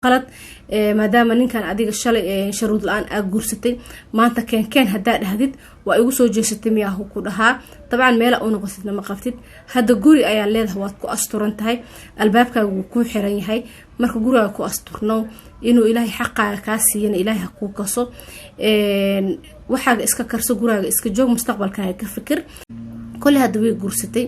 Qalad, maadaama ninkan adiga shalay sharuud la-aan aa guursatay, maanta keenkeen haddaa dhahdid, "Waa igu soo jeesatay miyaa?" ku dhahaa. Dabcan meela u noqotidna ma qabtid. Hadda guri ayaa leedahay, waad ku asturan tahay, albaabkaaga wuu kuu xiran yahay. Marka gurigaaga ku asturnow. Inuu Ilaahay xaqaaga kaa siiyana Ilaahay ha kuu kaso. Waxaaga iska karso, gurigaaga iska joog, mustaqbalkaaga ka fikir. Kolley hadda way guursatay,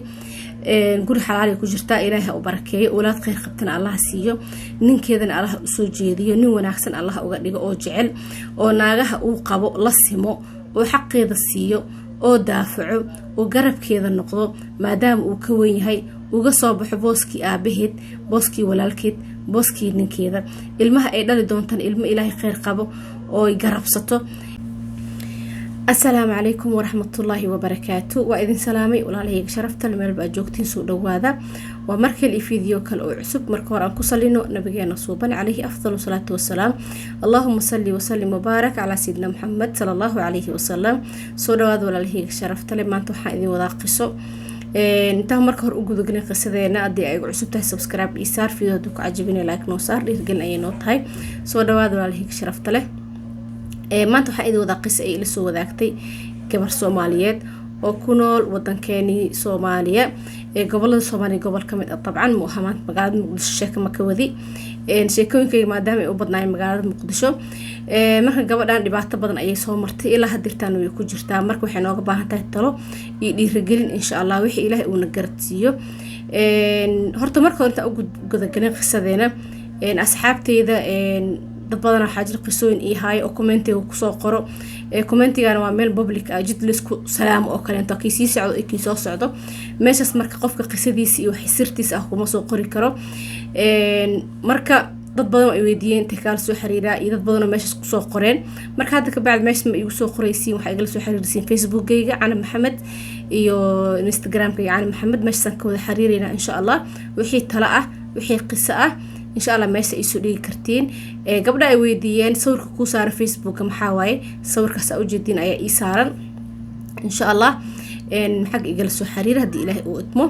guri xalaalay ku jirtaa. Ilaahay ha u barakeeyo, owlaad kheyr qabtana Allaha siiyo, ninkeedana Allaha usoo jeediyo, nin wanaagsan Allaha uga dhigo oo jecel oo naagaha uu qabo la simo oo xaqeeda siiyo oo daafaco oo garabkeeda noqdo, maadaama uu ka weyn yahay, uga soo baxo booskii aabaheed, booskii walaalkeed, booskii ninkeeda. Ilmaha ay dhali doontaan ilmo Ilaahay kheyr qabo oo ay garabsato. Asalaamu calaykum waraxmatullaahi wabarakaatu. Waa idin salaamay, walaalahayga sharafta, meel baa joogtiin, soo dhawaada. Waa markale iyo video kale oo cusub. Marka hore aan ku salino nabigeena suuban, calayhi afdalu salaatu wasalaam. Allaahuma salli wasalim wabaarak calaa sayidina Maxamed, sala Allahu calayhi wasalam. Soo dhawaada, walaalahayga sharaftale. Maanta waxaan idin wadaa qiso. Intaan marka hore u gudagelin qisadeena, haddii ay cusub tahay, subscribe iyo saar video. Hadduu ku cajabina, like noo saar, dhiirgelin ayay noo tahay. Soo dhawaada, walaalahayga sharafta leh. Maanta waxaan idin wadaa qisa ay ila soo wadaagtay gabar Soomaaliyeed oo ku nool wadankeenii Soomaaliya, ee gobolada Soomaaliya gobol ka mid ah. Dabcan mu aha maanta magaalada Muqdisho sheeka ma ka wadi, sheekooyinkayga maadaama ay u badnaayeen magaalada Muqdisho. Marka gabadhan dhibaato badan ayay soo martay, ilaa hadirtaan way ku jirtaa. Marka waxay nooga baahan tahay talo iyo dhiirigelin, insha Allah, wixii Ilaahay uuna garadsiiyo. Horta marka hore, intaan u gudagelin qisadeena, asxaabteyda, dad badan waxaa jira qisooyin ii haayo oo commentiga kusoo qoro. Commentigana waa meel public ah, jid laisku salaamo oo kaleento, kii sii socdo iyo kii soo socdo meeshaas. Marka qofka qisadiisa iyo wax sirtiisa ah kuma soo qori karo. Marka dad badan oo ay weydiiyeen intay kaala soo xiriiraa iyo dad badan oo meeshaas kusoo qoreen. Marka hadda kabacdi meesha ma igu soo qoraysiin, waxaa igala soo xiriirsiin Facebookgayga Canab Maxamed iyo Instagramkayga Canab Maxamed. Meeshaasaan ka wada xiriireynaa, insha Allah. Wixii talo ah, wixii qiso ah, insha Allah meesha iisoo dhigi kartiin. Gabdha ay weydiiyeen sawirka kuu saaran Facebooka maxaa waaye, sawirkaas aa ujeediin ayaa ii saaran, insha Allah xagga igala soo xiriira haddii Ilaahay uu idmo.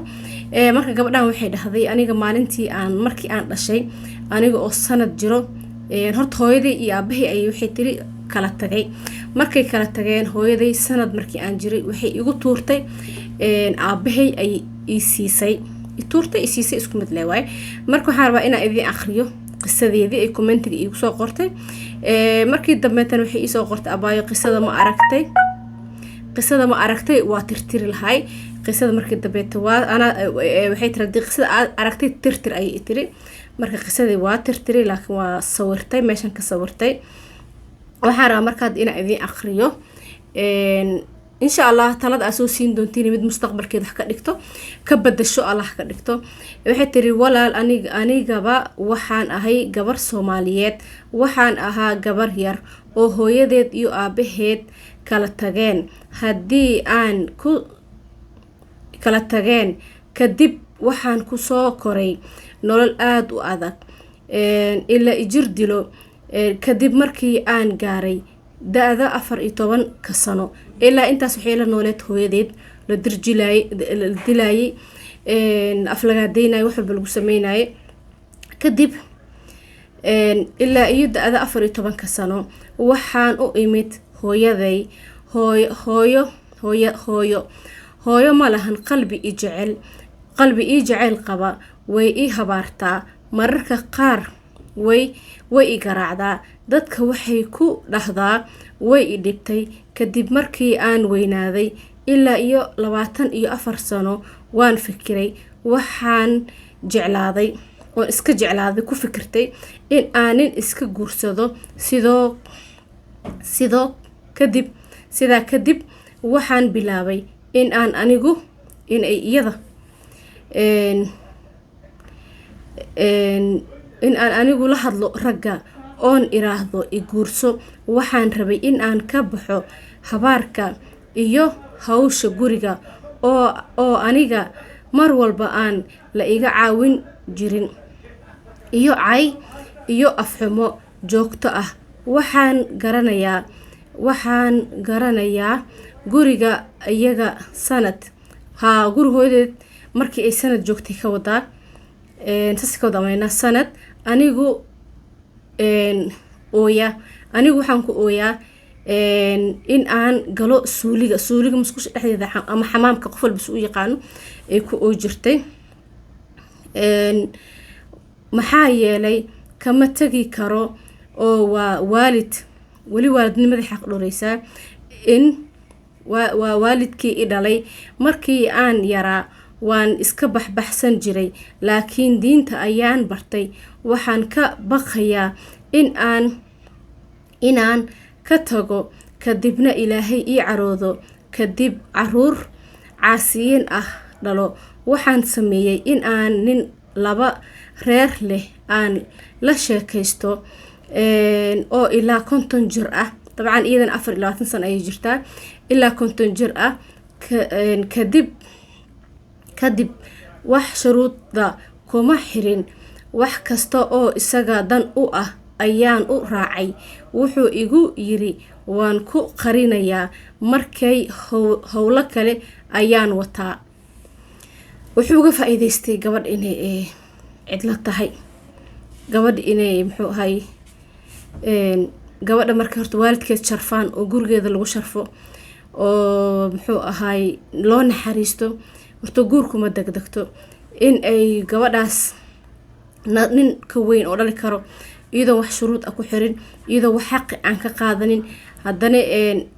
Marka gabadhan waxay dhahday, aniga maalintii aan markii aan dhashay, aniga oo sanad jiro, horta hooyaday iyo aabahay ayay, waxay tiri, kala tagay. Markay kala tageen, hooyaday sanad markii aan jiray waxay igu tuurtay aabahay, ay ii siisay, tuurtay, isiisay, isku mid le waaye. Marka waxaan rabaa inaan idiin akriyo qisadeedii ay commentiga iigu soo qortay. Markii dambeetana waxay iisoo qortay, "Abaayo, qisada ma aragtay? Qisada ma aragtay? Waa tirtiri lahay qisada." Markii dambeeta waa anaa, waxay tiri, "Haddii qisada aad aragtay, tirtir," ayay tiri. Marka qisadii waa tirtiri, laakiin waa sawirtay, meeshan ka sawirtay. Waxaan rabaa markaad inaan idiin akriyo, insha Allah. Talada aa soo siin doontiin mid mustaqbalkeeda wax ka dhigto, ka badasho, Allah ka dhigto. Waxay tiri, "Walaal, anig anigaba waxaan ahay gabar Soomaaliyeed. Waxaan ahaa gabar yar oo hooyadeed iyo aabaheed kala tageen. Haddii aan ku kala tageen kadib, waxaan kusoo koray nolol aada u adag ilaa ijir dilo. Kadib markii aan gaaray da-da 14-ka sano, ilaa intaas waxay la nooleed hooyadeed, la dirjilaayay, la dilaayay, aflagaadeynay, wax walba lagu sameynayay. Kadib ilaa iyo da-da 14-ka sano waxaan u imid hooyaday. Hooyo, hooyo, hooyo, hooyo, hooyo ma lahan qalbi i jecel, qalbi ii jeceyl qaba. Way ii habaartaa mararka qaar, way i garaacdaa. Dadka waxay ku dhahdaa way i dhibtay. Kadib markii aan weynaaday ilaa iyo 24 sano, waan fikiray, waxaan jeclaaday oon iska jeclaaday, ku fikirtay in aan nin iska guursado. Sidoo kadib, sidaa kadib waxaan bilaabay in aan anigu in ay iyada in aan anigu la hadlo ragga oon iraahdo i guurso. Waxaan rabay in aan ka baxo habaarka iyo hawsha guriga oo aniga mar walba aan la iga caawin jirin, iyo cay iyo afxumo joogto ah. Waxaan garanayaa guriga iyaga sanad haa, guri hooyadeed markii ay sanad joogtay ka wadaa, saas ka wada amaynaa sanad anigu. ooya, anigu waxaan ku ooyaa in aan galo suuliga, suuliga musqusha dhexdeeda ama xamaamka, qof walba si u yaqaano, ay ku ooy jirtay. Maxaa yeelay kama tegi karo oo waa waalid, weli waalidnimadii xaq dhoreysaa in waa waalidkii i dhalay. Markii aan yaraa waan iska baxbaxsan jiray, laakiin diinta ayaan bartay. Waxaan ka baqayaa in aan ka tago, kadibna Ilaahay ii caroodo, kadib caruur caasiyiin ah dhalo. Waxaan sameeyey in aan nin laba reer leh aan la sheekaysto oo ilaa 50 jir ah. Dabcan iyadan 24 sano ayay jirtaa, ilaa 50 jir ah. Kadib wax shuruudda kuma xirin, wax kasta oo isaga dan u ah ayaan u raacay. Wuxuu igu yiri waan ku qarinayaa markay howlo kale ayaan wataa. Wuxuu uga faa-iideystay gabadh inay cidlo tahay, gabadh inay, muxuu ahay, gabadha marka horta waalidkeed sharfaan oo gurigeeda lagu sharfo oo, muxuu ahay, loo naxariisto, horta guurkuma degdegto. In ay gabadhaas nin ka weyn oo dhali karo, iyadoo wax shuruud ah ku xirin, iyadoo wax xaqi aan ka qaadanin, haddana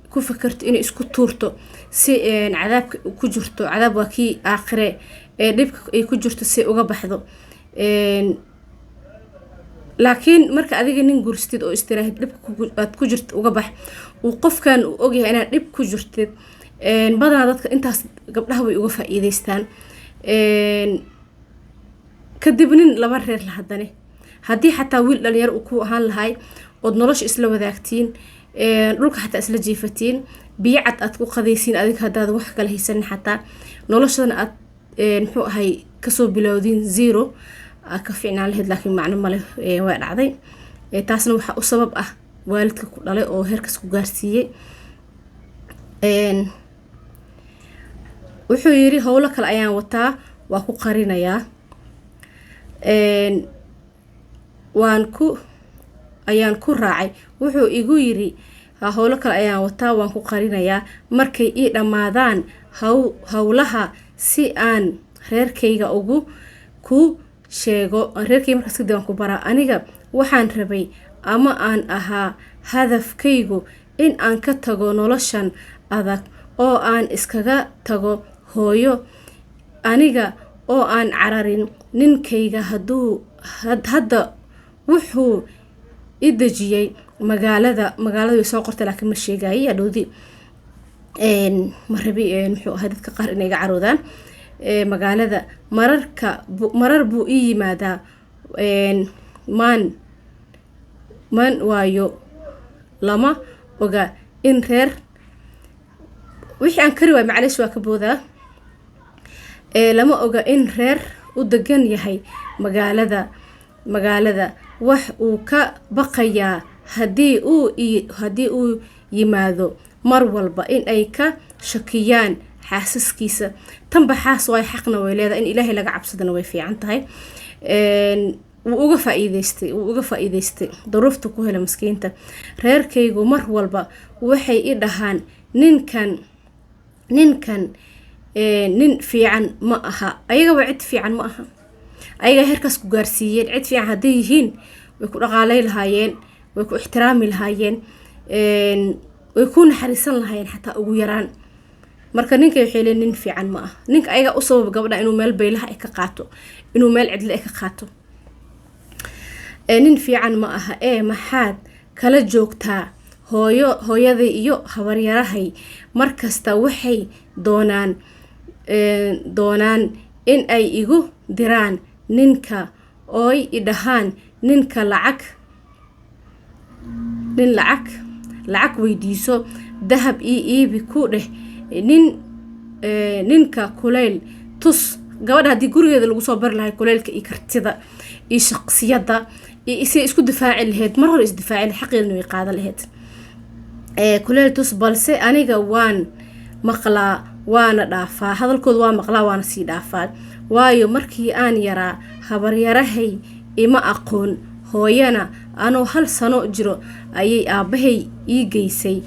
ku fakerto inay isku tuurto si cadaabka ku jirto, cadaab waa kii aakhire ee dhibka ay ku jirto, si uga baxdo. Laakiin marka adiga nin guurstid oo istiraahid dhibka aad ku jirto uga bax, uu qofkan uu ogyahay inaad dhib ku jirtid, badanaa dadka intaas gabdhaha way uga faa-iideystaan. Kadib nin laba reer la, haddane haddii xataa wiil dhalinyaro uu ku ahaan lahay ood nolosha isla wadaagtiin, dhulka xataa isla jiifatiin, biyo cad aad ku qadaysiin, adiga haddaad wax kala haysanin xataa, noloshadana aad, muxuu ahay, kasoo bilowdiin zero, aa ka fiicnaan lahayd. Laakiin macno male, waa dhacday. Taasna waxaa u sabab ah waalidka ku dhalay oo heerkaas ku gaarsiiyey. Wuxuu yiri howlo kale ayaan wataa, waa ku qarinayaa, waan ku ayaan ku raacay. Wuxuu igu yiri howlo kale ayaan wataa, waan ku qarinayaa, markay ii dhammaadaan howlaha si aan reerkayga ugu ku sheego, reerkayga markaas kadib aan ku baraa. Aniga waxaan rabay ama aan ahaa hadafkaygu in aan ka tago noloshan adag oo aan iskaga tago hooyo, aniga oo aan cararin ninkayga. Hadduu hadda wuxuu i dejiyey magaalada, magaalada way soo qortay laakiin ma sheegayay, adhowdi ma rabi, muxuu ahay, dadka qaar inay iga caroodaan. Magaalada mararka marar buu ii yimaadaa, maan man waayo lama oga in reer wixii aan kari waay, macalish, waa ka boodaa. Lama oga in reer u degan yahay magaalada. Wax uu ka baqayaa haddii uu yimaado mar walba in ay ka shakiyaan xaasaskiisa. Tanba xaas waay, xaqna way leedahay, in Ilaahay laga cabsadana way fiican tahay. Wuu uga faa-iideystay duruufta ku hela maskiinta. Reerkaygu mar walba waxay i dhahaan ninkan nin fiican ma aha. Ayagaba cid fiican ma aha, ayagaa heerkaas ku gaarsiiyeen. Cid fiican hadday yihiin way ku dhaqaaley lahaayeen, way ku ixtiraami lahaayeen, way ku naxariisan lahaayeen xataa ugu yaraan. Marka ninka waxay leeyiin nin fiican ma ah. Ninka ayagaa u sababa gabadha inuu meel baylaha ay ka qaato, inuu meel cidle ay ka qaato. Nin fiican ma aha ee maxaad kala joogtaa? Hooyo, hooyaday iyo habaryarahay markasta waxay doonaan in ay igu diraan ninka ooy i dhahaan ninka lacag, nin lacag weydiiso, dahab ii iibi ku dheh, ninka kuleyl tus. Gabadha haddii gurigeeda lagu soo bari lahay kuleylka iyo kartida iyo shaqsiyadda iyo si isku difaaci lahayd, mar hore isdifaaci lahayd, xaqeedana way qaadan lahayd. Kuleyl tus, balse aniga waan maqlaa waana dhaafaa hadalkooda, waa maqlaa waana sii dhaafaa, waayo markii aan yaraa habaryarahay ima aqoon, hooyana Anoo 1 sano jiro ayay aabahay ii geysay.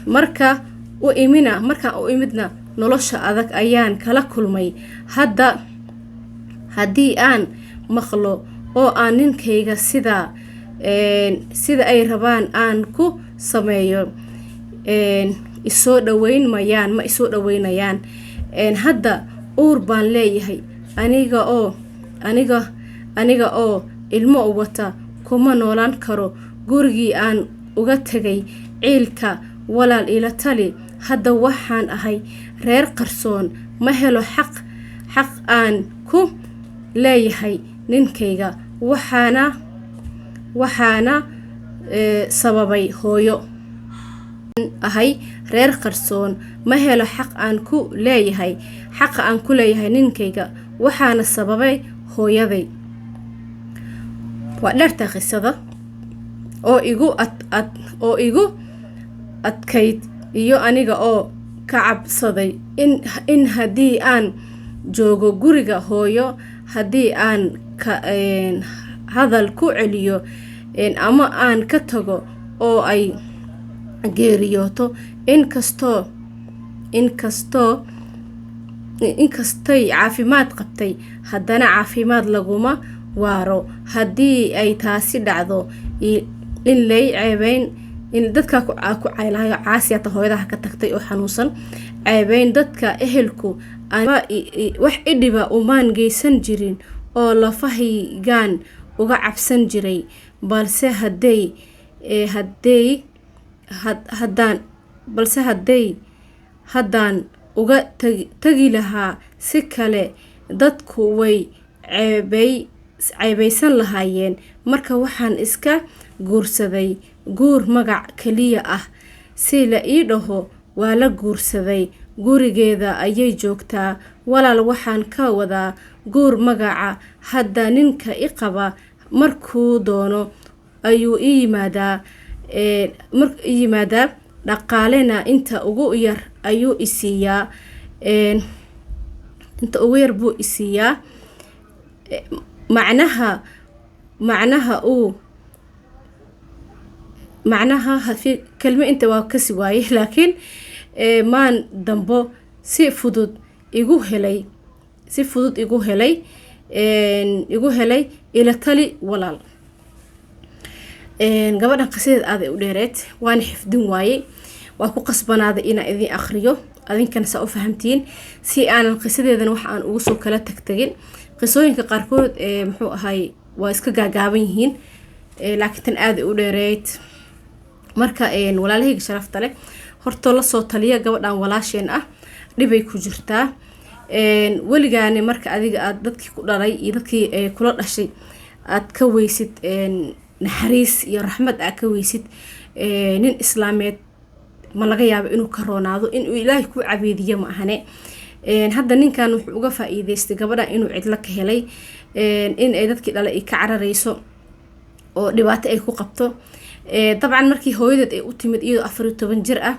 Marka u imina markaan u imidna nolosha adag ayaan kala kulmay. Hadda haddii aan maqlo oo aan ninkayga sida ay rabaan aan ku sameeyo, isoo dhaweyn mayaan, ma isoo dhaweynayaan. Hadda uur baan leeyahay, aniga oo ilmo wata kuma noolaan karo gurigii aan uga tegay ciilka. Walaal, ila tali. Hadda waxaan ahay reer qarsoon, ma helo xaq aan ku leeyahay ninkayga, waxaana sababay hooyo. Ahay reer qarsoon, ma helo xaq aan ku leeyahay xaqa aan ku leeyahay ninkayga, waxaana sababay hooyaday. Waa dheertaa qisada oo igu adkayd iyo aniga oo ka cabsaday in haddii aan joogo guriga hooyo, haddii aan ka hadal ku celiyo ama aan ka tago oo ay geeriyooto. Inkastay caafimaad qabtay, haddana caafimaad laguma waaro. Haddii ay taasi dhacdo, in lay ceebeyn, in dadka ku caylahayo, caasiyata hooyadaha ka tagtay oo xanuunsan, ceebeyn dadka ehelku. Wax idhiba umaan geysan jirin oo lafahaygaan uga cabsan jiray, balse hadday hadday haddaan balse hadday haddaan uga tagi lahaa si kale, dadku way ceebeysan lahaayeen. Marka waxaan iska guursaday guur magac kaliya ah, si la ii dhaho waa la guursaday, gurigeeda ayay joogtaa. Walaal, waxaan ka wadaa guur magaca. Hadda ninka i qaba markuu doono ayuu ii yimaadaa, dhaqaalena inta ugu yar ayuu isiiyaa, inta ugu yar buu isiiyaa. Macnaha uu macnaha kelmo inta waa kasi waayey, laakiin maan dambo si fudud igu helay. Ila tali, walaal. Gabadhan qisadeed aaday u dheereed, waana xifdin waayey. Waa ku qasbanaaday inaan idin akhriyo, adinkana saa u fahamtiin, si aanan qisadeedana wax aan ugu soo kala tagtagin. Qisooyinka qaarkood muxuu ahay waa iska gaagaaban yihiin, laakiin tan aaday u dheereyd. Marka walaalahayga sharafta leh, hortoo lasoo taliya gabadhan walaasheen ah, dhibay ku jirtaa weligaani. Marka adiga aad dadkii ku dhalay iyo dadkii kula dhashay aad ka weysid naxariis iyo raxmad, aad ka weysid, nin islaameed ma laga yaabo inuu ka roonaado, inuu Ilaahay ku cabeediyo ma ahane. Hadda ninkan wuxuu uga faa-iideystay gabadhan inuu cidlo ka helay, in ay dadkii dhalay ay ka carareyso oo dhibaato ay ku qabto. Dabcan markii hooyadeed ay u timid iyadoo 14 jir ah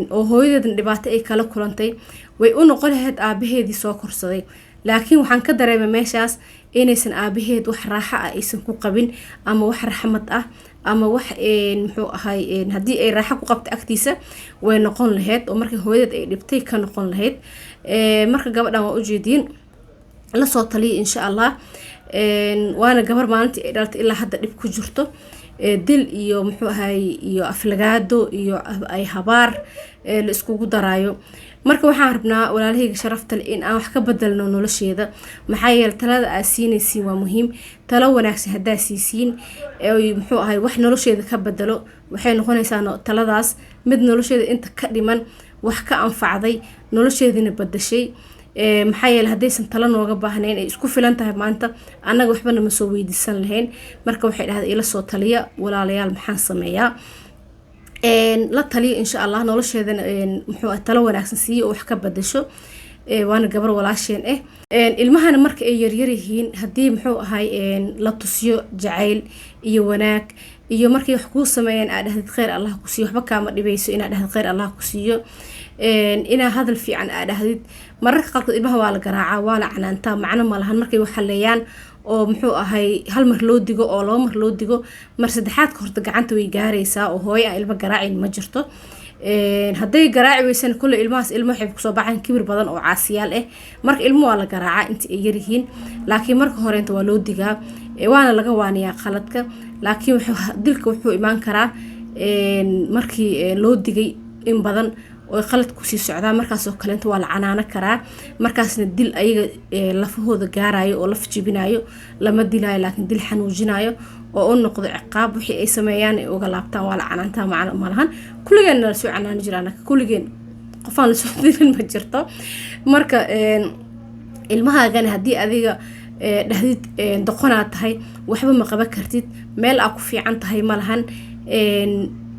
oo hooyadeedna dhibaato ay kala kulantay, way u noqon lahayd aabaheedii soo korsaday, laakiin waxaan ka dareemay meeshaas inaysan aabaheed wax raaxo ah aysan ku qabin, ama wax raxmad ah, ama wax muxuu ahay. Haddii ay raaxo ku qabta agtiisa, way noqon lahayd oo markii hooyadeed ay dhibtay ka noqon lahayd. Marka gabadhan waa ujeediin, lasoo taliya insha Allah. Waana gabar maalintii ay dhalatay ilaa hadda dhib ku jirto, dil iyo muxuu ahay iyo aflagaado iyo ay habaar la iskugu daraayo. Marka waxaan rabnaa, walaalahayga sharafta leh, in aan wax ka bedelno nolosheeda. Maxaa yeele, talada aad siinaysiin waa muhiim. Talo wanaagsan haddaa siisiin, muxuu ahay, wax nolosheeda ka bedelo, waxay noqonaysaa taladaas mid nolosheeda inta ka dhiman wax ka anfacday, nolosheedina badashay. Maxaa yeele, haddaysan talo nooga baahnayn, ay isku filan tahay maanta, annaga waxbana ma soo weydiisan lahayn. Marka waxay dhahday, "Ila soo taliya, walaalayaal, maxaan sameeyaa?" La taliya insha Allah, nolosheedana muxuu talo wanaagsan siiyo oo wax ka badasho. Waana gabar walaasheen ah. Ilmahana marka ay yaryar yihiin, haddii muxuu ahay la tusiyo jacayl iyo wanaag, iyo markay wax kuu sameeyaan aad dhahdid "Kheyr Allah ku siiyo", waxba kaama dhibayso inaad dhahdid "Kheyr Allah ku siiyo", inaa hadal fiican aad dhahdid. Mararka qaarkood ilmaha waa la garaacaa, waa la canaantaa, macno ma lahan markay wax haleeyaan. Oo muxuu ahay, hal mar loo digo oo laba mar loo digo, mar saddexaadka horta gacanta way gaaraysaa, oo hooyo aan ilmo garaacin ma jirto. Hadday garaaci weysana, kulle ilmahaas ilmo waxay kusoo baxaan kibir badan oo caasiyaal ah. Marka ilmo waa la garaacaa inta ay yaryihiin, laakiin marka horeenta waa loo digaa, waana laga waaniyaa qaladka. Laakiin dilka wuxuu imaan karaa markii loo digay in badan oo qalad kusii socdaa. Markaasoo kaleenta waa la canaano karaa. Markaasna dil ayaga lafahooda gaarayo oo laf jibinayo lama dilaayo, laakiin dil xanuujinayo oo u noqdo ciqaab wixii ay sameeyaan ay uga laabtaan waa la canaantaa. Malahan kulligeen lasoo canaani jira anaka, kulligeen qofaan lasoo dilin ma jirto. Marka ilmahaagana haddii adiga dhahdid doqonaad tahay, waxba ma qaban kartid, meel aa ku fiican tahay ma lahan,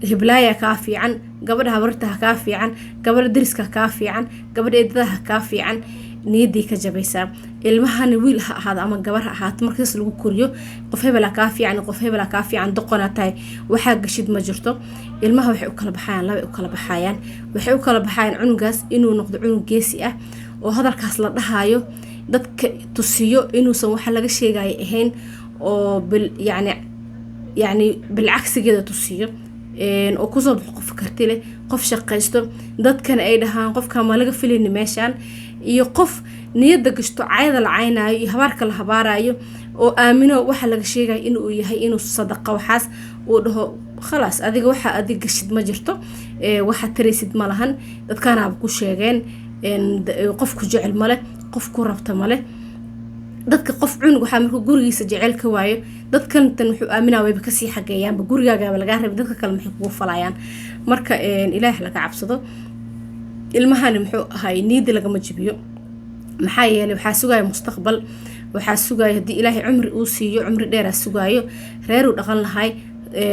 heblaaya kaa fiican, gabadha habartaha kaa fiican, gabadha dariska kaa fiican, gabadha eedadaha kaa fiican, niyaday ka jabaysaa. Ilmahana wiil ha ahaado ama gabar ha ahaato, markaas lagu koriyo qof hebela kaa fiican, qof hebela kaa fiican, doqonaa tahay, waxaa gashid ma jirto. Ilmaha waxay u kala baxayaan laba u kala baxayaan. Waxay u kala baxayaan cunugaas inuu noqdo cunug geesi ah oo hadalkaas la dhahayo dadka tusiyo inuusan waxa laga sheegayo ahayn, oo yacni bilcagsigeeda tusiyo, oo kusoo baxo qof karti leh, qof shaqaysto, dadkana ay dhahaan qofka ma laga filayni meeshaan, iyo qof niyadda gashto cayada la caynaayo iyo habaarka la habaarayo oo aamino waxa laga sheegayo inuu yahay inuu sadaqa. Waxaas uu dhaho khalaas, adiga waxa adig gashid ma jirto, waxaad taraysid ma lahan, dadkaanaaba ku sheegeen, qof ku jecel male, qof ku rabta male. Dadka qof cunug waxaa markuu gurigiisa jecel ka waayo, dadkantan wuxuu aaminaa wayba kasii xageeyaanba. Gurigaagaaba lagaa rabay, dadka kale maxay kugu falayaan? Marka Ilaah laga cabsado. Ilmahani muxuu ahay, niyadda lagama jibiyo. Maxaa yeelay waxaa sugaya mustaqbal, waxaa sugaya haddii Ilaahay cumri uu siiyo, cumri dheeraa sugaayo, reeruu dhaqan lahay,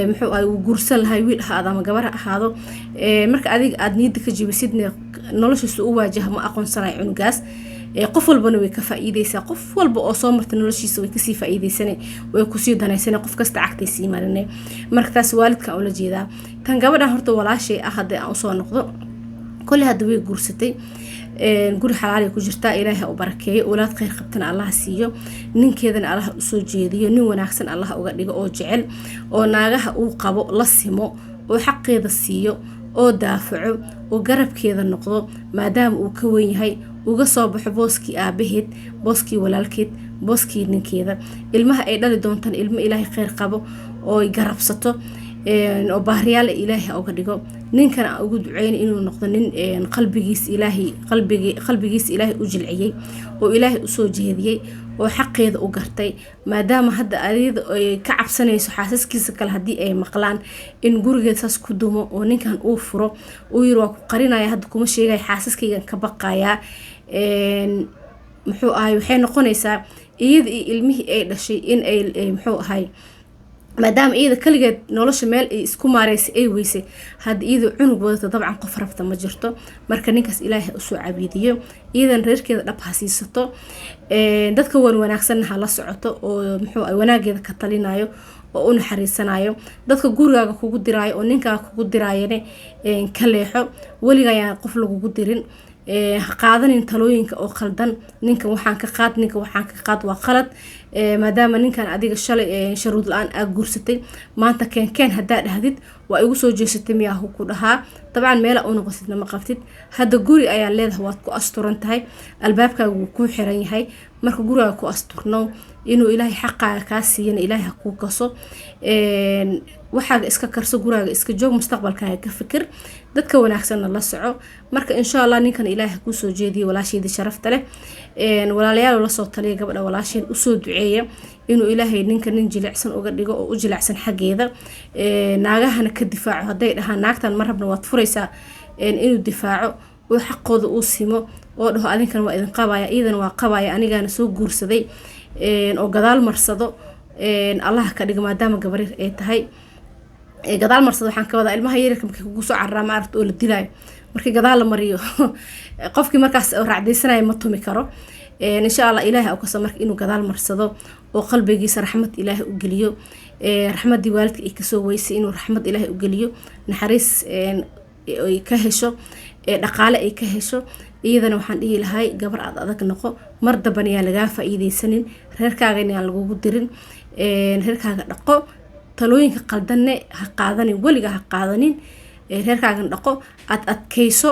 muxuu ahay, uu guursan lahay, wiil ahaado ama gabar ha ahaado. Marka adiga aada niyadda ka jibisidna, noloshiisu u waajaha ma aqoonsanayo cunugaas. Qof walbana way ka faa'iideysaa. Qof walba oo soo marta noloshiisa way kasii faa'iideysane, way kusii danaysane, qof kasta cagtay sii marine. Marka taas waalidka aan ula jeedaa. Tan gabadhan horta walaashay ah hadda aan usoo noqdo, kolley hadda way guursatay, guri xalaalay ku jirtaa. Ilaahay u barakeeyo, awlaad khayr qabtana Allaha siiyo, ninkeedana Allaha usoo jeediyo, nin wanaagsan Allaha uga dhigo oo jecel oo naagaha uu qabo la simo oo xaqeeda siiyo oo daafaco oo garabkeeda noqdo, maadaama uu ka weyn yahay, uga soo baxo booskii aabaheed, booskii walaalkeed, booskii ninkeeda. Ilmaha ay dhali doontaan ilmo Ilaahay kheyr qabo oo garabsato oo baariyaal Ilaahay uga dhigo. Ninkan aan ugu duceyna inuu noqdo nin qalbigiis Ilaahay qalbigiisa Ilaahay u jilciyey oo Ilaahay usoo jeediyey oo xaqeeda u gartay, maadaama hadda ayada ay ka cabsanayso xaasaskiisa kale haddii ay maqlaan in gurigeed saas ku dumo oo ninkan uu furo. Uu yiri waa ku qarinaya, hadda kuma sheegaya, xaasaskaygan ka baqayaa. Muxuu ahay, waxay noqonaysaa iyada iyo ilmihii ay dhashay in ay muxuu ahay, maadaama iyada kaligeed nolosha meel ay isku maareysay ay weysay, hadda iyadoo cunug wadato dabcan qof rabta ma jirto. Marka ninkaas Ilaahay usoo cabiidiyo, iyadan reerkeeda dhab ha siisato, dadka wan wanaagsanna ha la socoto oo muxuu wanaageeda ka talinayo oo u naxariisanayo. Dadka gurigaaga kugu diraayo oo ninkaaga kugu diraayane ka leexo. Weliga ayaan qof lagugu dirin, ha qaadanin talooyinka oo qaldan. Ninkan waxaan ka qaad, ninkan waxaan ka qaad, waa qalad, maadaama ninkan adiga shalay sharuud la-aan aa guursatay. Maanta keenkeen haddaa dhahdid, waa igu soo jeesatay miyaa ku dhahaa? Dabcan meela u noqotidna ma qabtid. Hadda guri ayaa leedahay, waad ku asturan tahay, albaabkaaga wuu kuu xiran yahay. Marka gurigaaga ku asturnow. Inuu Ilaahay xaqaaga kaa siiyana Ilaahay ha kuu kaso. Waxaaga iska karso, gurigaaga iska joog, mustaqbalkaaga ka fikir, dadka wanaagsanna la soco. Marka insha Allah ninkan Ilaahay ha kuusoo jeediyo walaasheedii sharafta leh. Walaalayaal, lasoo taliya gabadha walaasheen, usoo duceeya inuu Ilaahay ninka nin jilicsan uga dhigo oo u jilicsan xaggeeda, naagahana ka difaaco. Hadday dhahaan naagtan ma rabna, waad furaysaa, inuu difaaco oo xaqooda uu simo oo dhaho adinkan waa idin qabaya, iyadana waa qabaya, anigaana soo guursaday, oo gadaal marsado Allah ka dhigo, maadaama gabaryar ay tahay. Gadaal marsado waxaan ka wadaa ilmaha yaryarka markay kugu soo cararaa maaragta oo la dilaayo, markii gadaal la mariyo qofkii markaas raacdaysanaya ma tumi karo. Insha Allah Ilaahay u kaso marka inuu gadaal marsado oo qalbigiisa raxmad Ilaahay u geliyo, raxmaddii waalidka ay kasoo weysay inuu raxmad Ilaahay u geliyo, naxariis ay ka hesho. Dhaqaale ay ka hesho. Iyadana waxaan dhihi lahay, gabar aad adag noqo. Mar dambana yaan lagaa faa-iideysanin, reerkaagana yaan lagugu dirin. Reerkaaga dhaqo, talooyinka qaldanne ha qaadanin, weliga ha qaadanin. Reerkaagana dhaqo, aad adkayso,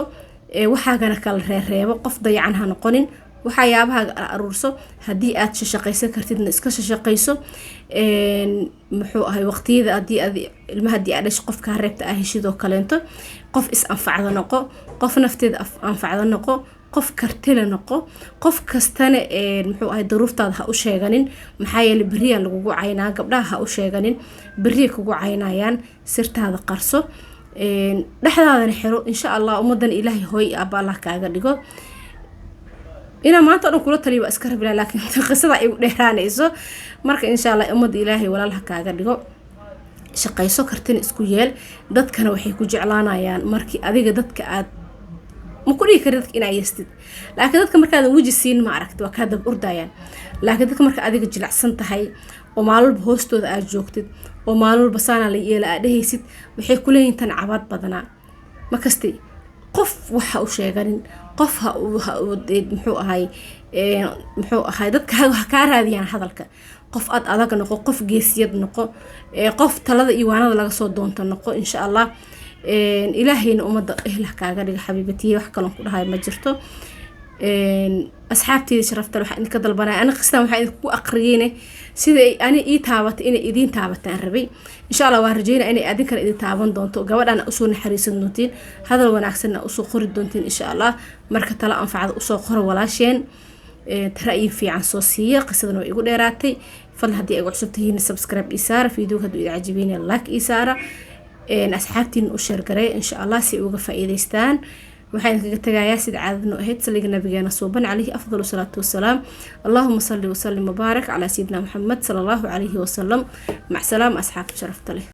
waxaagana kala reereebo, qof dayacan ha noqonin, waxyaabahaaga aruurso. Haddii aad shashaqaysan kartidna iska shashaqayso. Muxuu ahay, waqtiyada hadii ad ilmaha, haddii aad dhasho, qof kaa reebta aa heshidoo kaleento, qof is anfacda noqo, qof nafteeda anfacda noqo, qof kartila noqo. Qof kastana, muxuu ahay, daruuftaada ha u sheeganin, maxaa yeelay beriyaa lagugu caynaa. Gabdhaha ha u sheeganin, beriya kugu caynayaan. Sirtaada qarso, dhexdaadana xiro. Insha Allah ummadan Ilaahay hooy aaba Allah kaaga dhigo. Inaa maanta o dhan kula taliyo waa iska rabila, laakiin qisada igu dheeraanayso. Marka insha Allah ummadda Ilaahay walaal ha kaaga dhigo. Shaqayso, kartina isku yeel. Dadkana waxay ku jeclaanayaan markii adiga dadka aad ma ku dhihi kari dadka inaa yeestid, laakiin dadka markaadan weji siin, ma aragti, waa kaa dab ordayaan. Laakiin dadka marka adiga jilicsan tahay oo maalin walba hoostooda aad joogtid oo maalin walba saanaa la yeela aad dhehaysid, waxay kuleeyihin tan cabaad badanaa. Makasti qof waxa u sheeganin, qof ha muxuu ahay, dadka ha kaa raadiyaan hadalka. Qof ad adag noqo, qof geesiyad noqo, qof talada iyo waanada laga soo doonto noqo. Insha Allah Ilaahayna ummadda ehlah kaaga dhiga, xabiibatiye. Wax kaloon ku dhahay ma jirto. Asxaabteyda sharafta, waxaan idinka dalbanaya, ani qistan waxaan idinku aqriyeyne sida ay ani ii taabatay inay idiin taabataan rabay. Insha Allah waan rajeynaya inay adinkana idin taaban doonto, gabadhana usoo naxariisan doontiin, hadal wanaagsanna usoo qori doontiin insha Allah. Marka tala anfacda usoo qoro walaasheen, ra'yi fiican soo siiya. Qisadana waa igu dheeraatay. Fadlan haddii ay cusub tihiin, subscribe ii saara. Videoga hadduu idin cajibeyna, like ii saara, asxaabtiina u share gareey insha Allah si ay uga faa'iidaystaan. Waxaan idinkaga tagayaa sida caadadnu ahayd, saliga nabigeena suuban calayhi afdalu salaatu wasalaam. Allahuma salli wasalim wabaarak calaa sayidina Maxamed sala Allahu calayhi wasalam. Mac salaam, asxaabta sharafta leh.